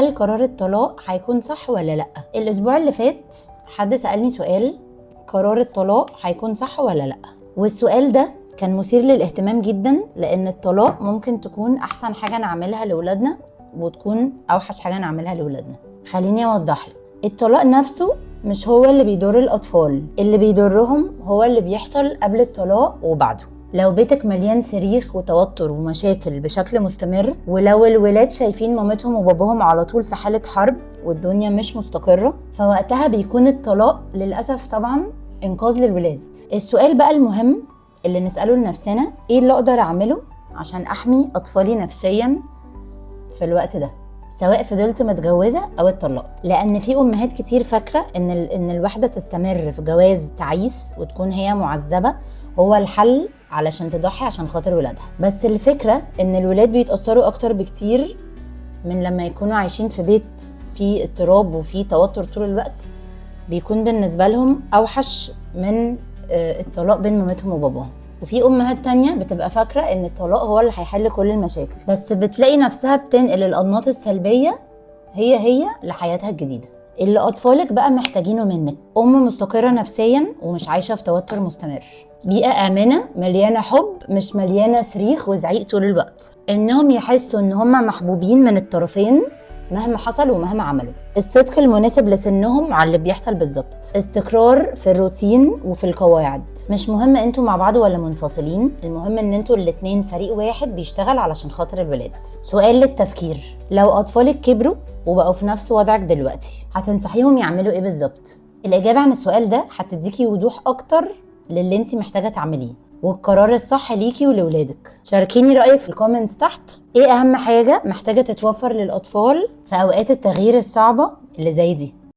هل قرار الطلاق هيكون صح ولا لأ؟ الأسبوع اللي فات حد سألني سؤال، قرار الطلاق هيكون صح ولا لأ؟ والسؤال ده كان مثير للاهتمام جدا، لأن الطلاق ممكن تكون أحسن حاجة نعملها لولادنا وتكون أوحش حاجة نعملها لولادنا. خليني أوضح لك، الطلاق نفسه مش هو اللي بيضر الأطفال، اللي بيضرهم هو اللي بيحصل قبل الطلاق وبعده. لو بيتك مليان صريخ وتوتر ومشاكل بشكل مستمر، ولو الولاد شايفين مامتهم وباباهم على طول في حالة حرب والدنيا مش مستقرة، فوقتها بيكون الطلاق للأسف طبعا إنقاذ للولاد. السؤال بقى المهم اللي نسأله لنفسنا، إيه اللي أقدر أعمله عشان أحمي أطفالي نفسيا في الوقت ده، سواء فضلت متجوزة أو اتطلقت؟ لأن في أمهات كتير فاكرة إن الواحدة تستمر في جواز تعيس وتكون هي معذبة هو الحل علشان تضحي عشان خاطر ولادها. بس الفكرة إن الولاد بيتأثروا أكتر بكتير من لما يكونوا عايشين في بيت فيه اضطراب وفيه توتر طول الوقت، بيكون بالنسبة لهم أوحش من الطلاق بين مامتهم وباباهم. وفي أمهات تانية بتبقى فاكرة إن الطلاق هو اللي هيحل كل المشاكل، بس بتلاقي نفسها بتنقل الأنماط السلبية هي هي لحياتها الجديدة. اللي أطفالك بقى محتاجينه منك أم مستقرة نفسيا ومش عايشة في توتر مستمر، بيئة آمنة مليانة حب مش مليانة صريخ وزعيق طول الوقت، إنهم يحسوا إن هم محبوبين من الطرفين مهما حصل ومهما عملوا، الصدق المناسب لسنهم على اللي بيحصل بالظبط، استقرار في الروتين وفي القواعد. مش مهم انتوا مع بعض ولا منفصلين، المهم ان انتوا الاتنين فريق واحد بيشتغل علشان خاطر الولاد. سؤال للتفكير، لو اطفالك كبروا وبقوا في نفس وضعك دلوقتي هتنصحيهم يعملوا ايه بالظبط؟ الاجابة عن السؤال ده هتديكي وضوح اكتر للي انت محتاجة تعمليه والقرار الصح ليكي ولولادك. شاركيني رأيك في ال comments تحت، ايه اهم حاجة محتاجة تتوفر للأطفال في أوقات التغيير الصعبة اللي زي دي؟